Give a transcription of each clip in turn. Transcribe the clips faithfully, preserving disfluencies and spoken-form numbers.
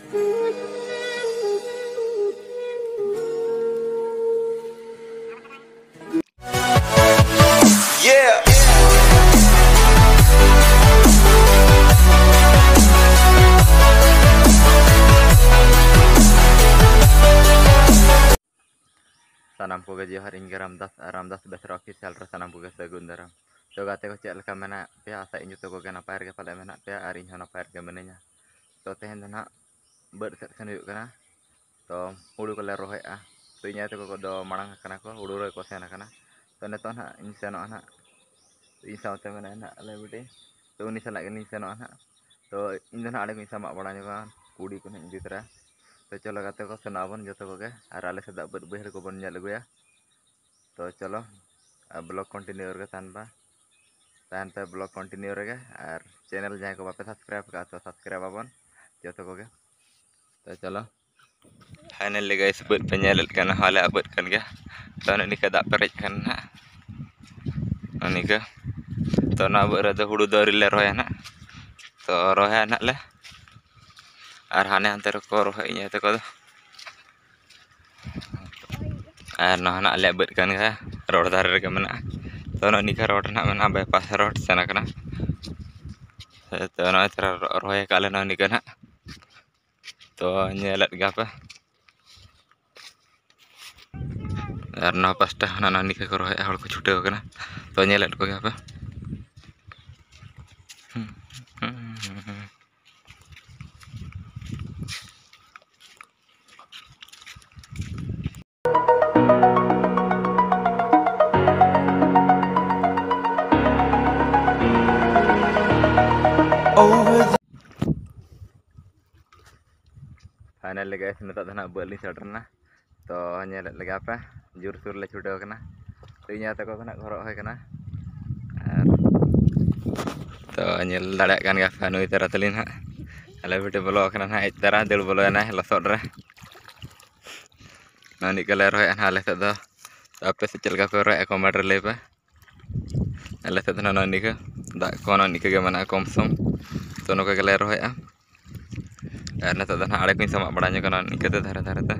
Yeah. ᱥᱟᱱᱟᱢ ᱠᱚᱜᱮ ᱡᱚᱦᱟᱨ, ᱤᱧ ᱜᱮ ᱨᱟᱢᱫᱟᱥ, ᱟᱨ ᱨᱟᱢᱫᱟᱥ ᱵᱮᱥᱨᱟ ᱚᱯᱷᱤᱥᱤᱭᱟᱞ ᱨᱮ ᱥᱟᱱᱟᱢ ᱠᱚᱜᱮ ᱥᱟᱹᱜᱩᱱ ᱫᱟᱨᱟᱢ᱾ ᱛᱚ ᱜᱟᱛᱮ ᱠᱚ, ᱪᱮᱫ ᱞᱮᱠᱟ ᱢᱮᱱᱟᱜ ᱯᱮᱭᱟ? ᱟᱥᱟᱭᱟᱹᱧ ᱡᱚᱛᱚ ᱠᱚᱜᱮ ᱱᱟᱯᱟᱭ ᱨᱮᱜᱮ ᱯᱟᱞᱮ ᱢᱮᱱᱟᱜ ᱯᱮᱭᱟ, ᱟᱨ ᱤᱧ ᱦᱚᱸ ᱱᱟᱯᱟᱭ ᱨᱮᱜᱮ ᱢᱤᱱᱟᱹᱧᱟ᱾ ᱛᱚ ᱛᱮᱦᱮᱧ ᱫᱚ ᱱᱟᱦᱟᱜ ᱵᱟᱹᱫᱽ ᱥᱮᱫ ᱥᱮᱱ ᱦᱩᱭᱩᱜ ᱠᱟᱱᱟ᱾ ᱛᱚ ᱦᱩᱲᱩ ᱠᱚᱞᱮ ᱨᱚᱦᱚᱭᱮᱫᱼᱟ᱾ ᱛᱚ ᱤᱧ ᱟᱭᱳ ᱛᱟᱠᱚ ᱠᱚᱫᱚ ᱢᱟᱲᱟᱝ ᱟᱠᱟᱱᱟ ᱠᱚ, ᱦᱩᱲᱩ ᱨᱚᱦᱚᱭ ᱠᱚ ᱥᱮᱱ ᱟᱠᱟᱱᱟ᱾ ᱛᱚ ᱱᱤᱛᱚᱜ ᱱᱟᱦᱟᱜ ᱤᱧ ᱥᱮᱱᱚᱜᱼᱟ ᱱᱟᱦᱟᱜ, ᱤᱧ ᱥᱟᱶᱛᱮ ᱢᱮᱱᱟᱭᱟ ᱱᱟᱦᱟᱜ ᱟᱞᱮ ᱵᱤᱴᱤ᱾ ᱛᱚ ᱩᱱᱤ ᱥᱟᱞᱟᱜ ᱜᱮᱞᱤᱧ ᱥᱮᱱᱚᱜᱼᱟ ᱱᱟᱦᱟᱜ᱾ ᱛᱚ ᱤᱧ ᱫᱚ ᱱᱟᱦᱟᱜ ᱚᱸᱰᱮ ᱠᱷᱚᱱᱤᱧ ᱥᱟᱢᱟᱜ ᱵᱟᱲᱟ ᱧᱚᱜᱟ, ᱠᱩᱰᱤ ᱠᱚ ᱱᱟᱦᱟᱜ ᱤᱧ ᱤᱫᱤ ᱛᱚᱨᱟ᱾ ᱛᱚ ᱪᱚᱞᱚ ᱜᱟᱛᱮ ᱠᱚ, ᱥᱮᱱᱚᱜ ᱟᱵᱚᱱ ᱡᱚᱛᱚ ᱠᱚᱜᱮ, ᱟᱨ ᱟᱞᱮ ᱥᱮᱫᱟᱜ ᱵᱟᱹᱫᱽ ᱵᱟᱹᱭᱦᱟᱹᱲ ᱠᱚᱵᱚᱱ ᱧᱮᱞ ᱟᱹᱜᱩᱭᱟ᱾ ᱛᱚ ᱪᱚᱞᱚ, ᱟᱨ ᱵᱞᱚᱜ ᱠᱚᱱᱴᱤᱱᱤᱭᱩ ᱨᱮᱜᱮ ᱛᱟᱦᱮᱱ ᱯᱮ, ᱛᱟᱦᱮᱱ ᱯᱮ ᱵᱞᱚᱜ ᱠᱚᱱᱴᱤᱱᱤᱭᱩ ᱨᱮᱜᱮ᱾ ᱟᱨ ᱪᱮᱱᱮᱞ ᱡᱟᱦᱟᱸᱭ ᱠᱚ ᱵᱟᱯᱮ ᱥᱟᱵᱥᱠᱨᱟᱭᱤᱵ ᱠᱟᱜᱼᱟ, ᱛᱚ ᱥᱟᱵᱥᱠᱨᱟᱭᱤᱵ ᱟᱵᱚᱱ ᱡᱚᱛᱚ ᱠᱚᱜᱮ᱾ ᱛᱚ ᱪᱚᱞᱚ, ᱯᱷᱟᱭᱱᱟᱞᱤ ᱜᱟᱭᱥ, ᱵᱟᱹᱫᱽ ᱯᱮ ᱧᱮᱞᱮᱫ ᱠᱟᱱᱟ, ᱟᱞᱮᱭᱟᱜ ᱵᱟᱹᱫᱽ ᱠᱟᱱ ᱜᱮᱭᱟ᱾ ᱛᱚ ᱱᱤᱝᱠᱟ ᱫᱟᱜ ᱯᱮᱨᱮᱡ ᱠᱟᱱᱟ ᱱᱟᱦᱟᱜ, ᱱᱤᱝᱠᱟ᱾ ᱛᱚ ᱱᱚᱣᱟ ᱵᱟᱹᱫᱽ ᱨᱮᱫᱚ ᱦᱩᱲᱩ ᱫᱚ ᱟᱹᱣᱨᱤ ᱞᱮ ᱨᱚᱦᱚᱭᱟ ᱱᱟᱦᱟᱜ, ᱛᱚ ᱨᱚᱦᱚᱭᱟ ᱱᱟᱦᱟᱜ ᱞᱮ᱾ ᱟᱨ ᱦᱟᱱᱮ ᱦᱟᱱᱛᱮ ᱨᱮᱠᱚ ᱨᱚᱦᱚᱭ ᱤᱧ ᱟᱭᱳ ᱛᱟᱠᱚ ᱫᱚ᱾ ᱟᱨ ᱱᱚᱣᱟ ᱱᱟᱜ ᱟᱞᱮᱭᱟᱜ ᱵᱟᱹᱫᱽ ᱠᱟᱱ ᱜᱮᱭᱟ, ᱨᱳᱰ ᱫᱷᱟᱨᱮ ᱨᱮᱜᱮ ᱢᱮᱱᱟᱜᱼᱟ᱾ ᱛᱚ ᱱᱚᱜᱼᱚ ᱱᱤᱝᱠᱟ ᱨᱳᱰ ᱱᱟᱜ ᱢᱮᱱᱟᱜᱼᱟ, ᱵᱟᱭᱯᱟᱥ ᱨᱳᱰ ᱥᱮᱱ ᱟᱠᱟᱱᱟ᱾ ᱛᱚ ᱱᱚᱜᱼᱚᱭ ᱛᱚᱨᱟ ᱨᱚᱦᱚᱭ ᱟᱠᱟᱫ ᱞᱮ ᱱᱚᱜᱼᱚ ᱱᱤᱝᱠᱟ ᱱᱟᱜ᱾ ᱛᱚ ᱧᱮᱞᱮᱫ ᱜᱮᱭᱟ ᱯᱮ᱾ ᱟᱨ ᱱᱚᱣᱟ ᱯᱟᱥᱴᱟ ᱦᱚᱸ ᱱᱚᱜᱼᱚ ᱱᱤᱝᱠᱟ ᱠᱚ ᱨᱚᱦᱚᱭᱮᱫᱼᱟ, ᱦᱚᱲ ᱠᱚ ᱪᱷᱩᱴᱟᱹᱣ ᱟᱠᱟᱱᱟ᱾ ᱛᱚ ᱧᱮᱞᱮᱫ ᱠᱚᱜᱮᱭᱟ ᱯᱮ᱾ ᱯᱷᱟᱭᱱᱟᱞᱤ ᱜᱟᱭᱥ, ᱱᱤᱛᱚᱜ ᱫᱚ ᱱᱟᱜ ᱵᱟᱹᱫᱽ ᱞᱤᱧ ᱥᱮᱴᱮᱨ ᱮᱱᱟ᱾ ᱛᱚ ᱧᱮᱞᱮᱫ ᱞᱮᱜᱮᱭᱟ ᱯᱮ, ᱡᱳᱨᱥᱳᱨ ᱞᱮ ᱪᱷᱩᱴᱟᱹᱣ ᱠᱟᱱᱟ᱾ ᱛᱚ ᱤᱧ ᱟᱭᱳ ᱛᱟᱠᱚ ᱫᱚ ᱱᱟᱜ ᱠᱚ ᱦᱚᱨᱚᱜ ᱦᱩᱭ ᱠᱟᱱᱟ᱾ ᱟᱨ ᱛᱚ ᱧᱮᱞ ᱫᱟᱲᱮᱭᱟᱜ ᱠᱟᱱ ᱜᱮᱭᱟ ᱯᱮ, ᱱᱩᱭ ᱛᱟᱨᱟ ᱛᱟᱹᱞᱤᱧ ᱱᱟᱜ ᱟᱞᱮ ᱵᱤᱴᱤ ᱵᱚᱞᱚ ᱟᱠᱟᱱᱟ ᱱᱟᱜ, ᱦᱮᱡ ᱛᱟᱨᱟ ᱫᱟᱹᱲ ᱵᱚᱞᱚᱭᱮᱱᱟᱭ ᱞᱚᱥᱚᱫ ᱨᱮ᱾ ᱱᱚᱜᱼᱚ ᱱᱤᱝᱠᱟᱹ ᱞᱮ ᱨᱚᱦᱚᱭᱮᱫᱼᱟ ᱱᱟᱜ ᱟᱞᱮ ᱥᱮᱫ ᱫᱚ᱾ ᱛᱚ ᱟᱯᱮ ᱥᱮᱫ ᱪᱮᱫ ᱞᱮᱠᱟ ᱯᱮ ᱨᱚᱦᱚᱭᱮᱫᱼᱟ, ᱠᱚᱢᱮᱱᱴ ᱨᱮ ᱞᱟᱹᱭ ᱯᱮ᱾ ᱟᱞᱮ ᱥᱮᱫ ᱫᱚ ᱱᱟᱜ ᱱᱚᱜᱼᱚ ᱱᱤᱝᱠᱟᱹ, ᱫᱟᱜ ᱠᱚ ᱱᱚᱜᱼᱚ ᱱᱤᱝᱠᱟᱹ ᱜᱮ ᱢᱮᱱᱟᱜᱼᱟ ᱠᱚᱢ ᱥᱚᱢ᱾ ᱛᱚ ᱱᱚᱝᱠᱟ ᱜᱮᱞᱮ ᱨᱚᱦᱚᱭᱮᱫᱼᱟ᱾ ᱟᱨ ᱱᱤᱛᱚᱜ ᱫᱚ ᱱᱟᱦᱟᱜ ᱟᱲᱮ ᱠᱚᱧ ᱥᱟᱢᱟᱜ ᱵᱟᱲᱟ ᱧᱚᱜ ᱠᱟᱱᱟ ᱱᱤᱝᱠᱟᱹᱛᱮ ᱫᱷᱟᱨᱮ ᱫᱷᱟᱨᱮ ᱛᱮ᱾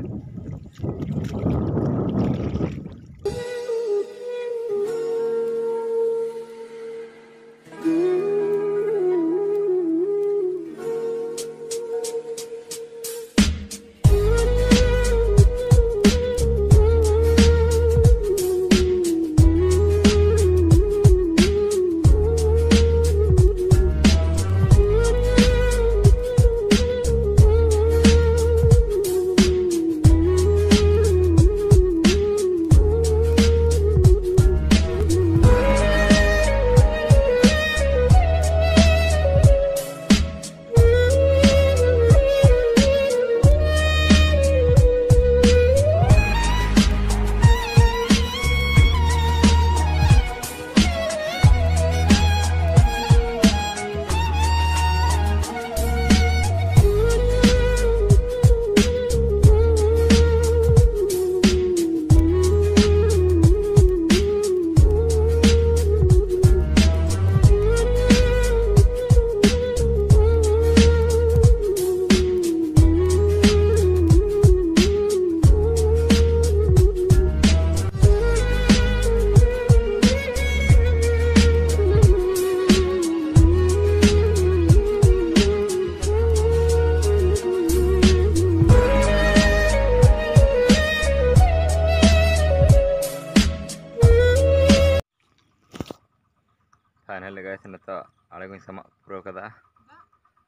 Finally guys, ᱱᱤᱛᱚᱜ ᱟᱲᱮ ᱠᱚᱧ ᱥᱟᱢᱟᱜ ᱯᱩᱨᱟᱹᱣ ᱠᱟᱫᱟ᱾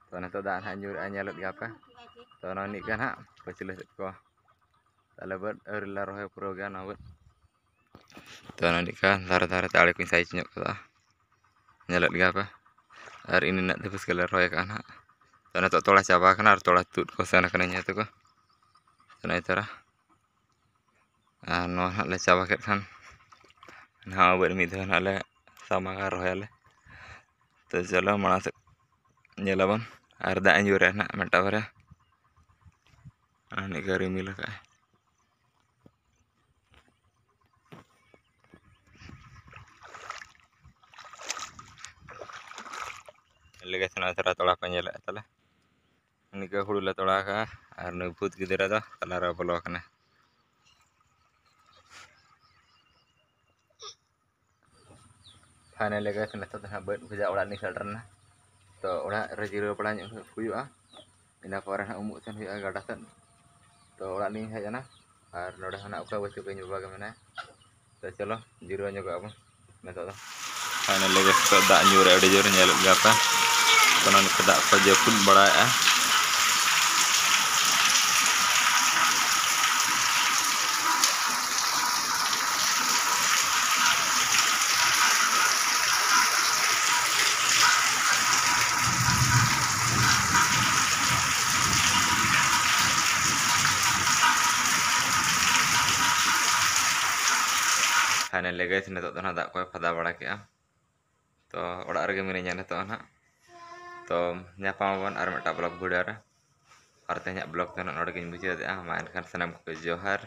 ᱛᱚ ᱱᱤᱛᱚᱜ ᱫᱟᱜ ᱱᱟᱦᱟᱜ ᱧᱩᱨᱮᱜᱼᱟ, ᱧᱮᱞᱮᱫ ᱜᱮᱭᱟ ᱯᱮ᱾ ᱛᱚ ᱱᱚᱜᱼᱚᱭ ᱱᱤᱝᱠᱟᱹ ᱱᱟᱦᱟᱜ ᱯᱟᱹᱪᱷᱞᱟᱹ ᱥᱮᱫ ᱠᱚ ᱛᱟᱦᱞᱮ ᱵᱟᱹᱫᱽ ᱟᱹᱣᱨᱤ ᱞᱮ ᱨᱚᱦᱚᱭ ᱯᱩᱨᱟᱹᱣ ᱜᱮᱭᱟ ᱱᱚᱣᱟ ᱵᱟᱹᱫᱽ᱾ ᱛᱚ ᱱᱚᱜᱼᱚᱭ ᱱᱤᱝᱠᱟ ᱫᱷᱟᱨᱮ ᱫᱷᱟᱨᱮ ᱛᱮ ᱟᱲᱮ ᱠᱚᱧ ᱥᱟᱭᱤᱡᱽ ᱧᱚᱜ ᱠᱟᱫᱟ, ᱧᱮᱞᱮᱫ ᱜᱮᱭᱟ ᱯᱮ᱾ ᱟᱨ ᱤᱱᱟᱹᱜ ᱫᱷᱟᱹᱵᱤᱡ ᱜᱮᱞᱮ ᱨᱚᱦᱚᱭ ᱠᱟᱜᱼᱟ ᱱᱟᱦᱟᱜ᱾ ᱛᱚ ᱱᱤᱛᱚᱜ ᱛᱚᱲᱟ ᱪᱟᱵᱟ ᱠᱟᱱᱟ ᱟᱨ ᱛᱚᱲᱟ ᱛᱩᱫ ᱠᱚ ᱥᱮᱱ ᱠᱟᱱᱟ ᱤᱧ ᱟᱭᱳ ᱛᱟᱠᱚ᱾ ᱛᱚ ᱱᱚᱜᱼᱚᱭ ᱛᱚᱨᱟ ᱟᱨ ᱱᱚᱣᱟ ᱦᱟᱸᱜ ᱞᱮ ᱪᱟᱵᱟ ᱠᱮᱫ ᱠᱷᱟᱱ ᱱᱟᱦᱟᱜ ᱟᱵᱟᱨ ᱢᱤᱫ ᱫᱷᱟᱣ ᱦᱟᱸᱜ ᱞᱮ ᱥᱟᱢᱟᱜᱟ, ᱨᱚᱦᱚᱭᱟᱞᱮ᱾ ᱛᱚ ᱪᱚᱞᱚ ᱢᱟᱲᱟᱝ ᱥᱮᱫ ᱧᱮᱞᱟᱵᱚᱱ᱾ ᱟᱨ ᱫᱟᱜ ᱤᱧ ᱡᱳᱨᱟ ᱱᱟᱦᱟᱜ ᱢᱤᱫᱴᱟᱝ ᱵᱟᱨᱭᱟ᱾ ᱟᱨ ᱱᱤᱝᱠᱟ ᱨᱤᱢᱤᱞ ᱟᱠᱟᱫᱼᱟᱭ᱾ ᱞᱮᱜᱮ ᱥᱮᱱᱚᱜ ᱛᱚᱨᱟ ᱛᱚᱲᱟ ᱠᱚ ᱧᱮᱞᱮᱫᱼᱟ ᱛᱟᱞᱮ᱾ ᱱᱤᱝᱠᱟᱹ ᱦᱩᱲᱩ ᱞᱮ ᱛᱚᱲᱟᱣ ᱠᱟᱜᱼᱟ ᱟᱨ ᱱᱩᱭ ᱵᱷᱩᱛ ᱜᱤᱫᱽᱨᱟᱹ ᱫᱚ ᱛᱟᱞᱟᱨᱮ ᱵᱚᱞᱚ ᱟᱠᱟᱱᱟ᱾ Finally guys, ᱱᱤᱛᱚᱜ ᱫᱚ ᱦᱟᱸᱜ ᱵᱟᱹᱫᱽ ᱠᱷᱚᱱᱟᱜ ᱚᱲᱟᱜ ᱞᱤᱧ ᱥᱮᱴᱮᱨ ᱮᱱᱟ᱾ ᱛᱚ ᱚᱲᱟᱜ ᱨᱮ ᱡᱤᱨᱟᱹᱣ ᱵᱟᱲᱟ ᱧᱚᱜ ᱦᱩᱭᱩᱜᱼᱟ, ᱤᱱᱟᱹ ᱯᱚᱨᱮ ᱦᱟᱸᱜ ᱩᱢᱩᱜ ᱥᱮᱱ ᱦᱩᱭᱩᱜᱼᱟ ᱜᱟᱰᱟ ᱥᱮᱫ᱾ ᱛᱚ ᱚᱲᱟᱜ ᱞᱤᱧ ᱦᱮᱡ ᱮᱱᱟ ᱟᱨ ᱱᱚᱰᱮ ᱦᱚᱸ ᱱᱟᱜ ᱚᱠᱚᱭ ᱵᱟᱹᱪᱩᱜ ᱠᱚᱣᱟ, ᱤᱧ ᱵᱟᱵᱟ ᱜᱮ ᱢᱮᱱᱟᱭᱟ᱾ ᱛᱚ ᱪᱚᱞᱚ ᱡᱤᱨᱟᱹᱣ ᱧᱚᱜᱚᱜ ᱟᱵᱚᱱ ᱱᱤᱛᱚᱜ ᱫᱚ᱾ Finally guys, ᱱᱤᱛᱚᱜ ᱫᱟᱜ ᱧᱩᱨ ᱨᱮ ᱟᱹᱰᱤ ᱡᱳᱨ ᱧᱮᱞᱚᱜ ᱜᱮᱭᱟ ᱯᱮ, ᱛᱚ ᱱᱚᱝᱠᱟ ᱫᱟᱜ ᱠᱚ ᱡᱟᱹᱯᱩᱫ ᱵᱟᱲᱟᱭᱮᱜᱼᱟ᱾ Finally guys, ᱱᱤᱛᱚᱜ ᱫᱚ ᱱᱟᱦᱟᱜ ᱫᱟᱜ ᱠᱚᱭ ᱯᱷᱟᱫᱟ ᱵᱟᱲᱟ ᱠᱮᱜᱼᱟ᱾ ᱛᱚ ᱚᱲᱟᱜ ᱨᱮᱜᱮ ᱢᱤᱱᱟᱹᱧᱟ ᱱᱤᱛᱚᱜ ᱱᱟᱦᱟᱜ᱾ ᱛᱚ ᱧᱟᱯᱟᱢ ᱟᱵᱚᱱ ᱟᱨ ᱢᱤᱫᱴᱟᱝ vlog video ᱨᱮ᱾ ᱟᱨ ᱛᱮᱦᱮᱧᱟᱜ vlog ᱫᱚ ᱱᱟᱦᱟᱜ ᱱᱚᱰᱮ ᱜᱤᱧ ᱢᱩᱪᱟᱹᱫᱮᱜᱼᱟ᱾ ᱢᱟ ᱮᱱᱠᱷᱟᱱ ᱥᱟᱱᱟᱢ ᱠᱚᱜᱮ ᱡᱚᱦᱟᱨ᱾